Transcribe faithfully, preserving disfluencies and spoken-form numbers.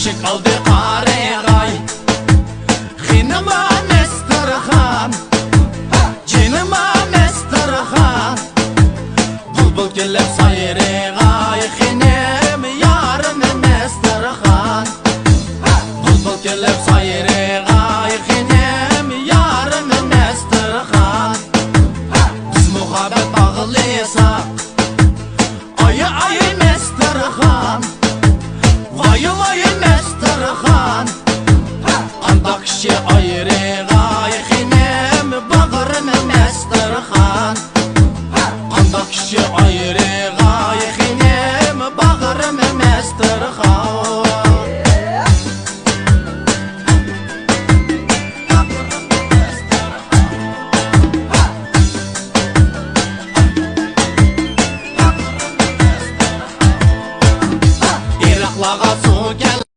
چەك ئالدى قارىغاي، خېنىما مەستۇرخان، جېنىما مەستۇرخان. بۇلبۇل كېلىپ سايرىغاي، خېنىم يارىم مەستۇرخان. بۇلبۇل كېلىپ سايرىغاي، خېنىم يارىم مەستۇرخان. بىز مۇھەببەت باغلىساق، ئاي ئاي مەستۇرخان، ۋاي ۋاي مەستۇرخان.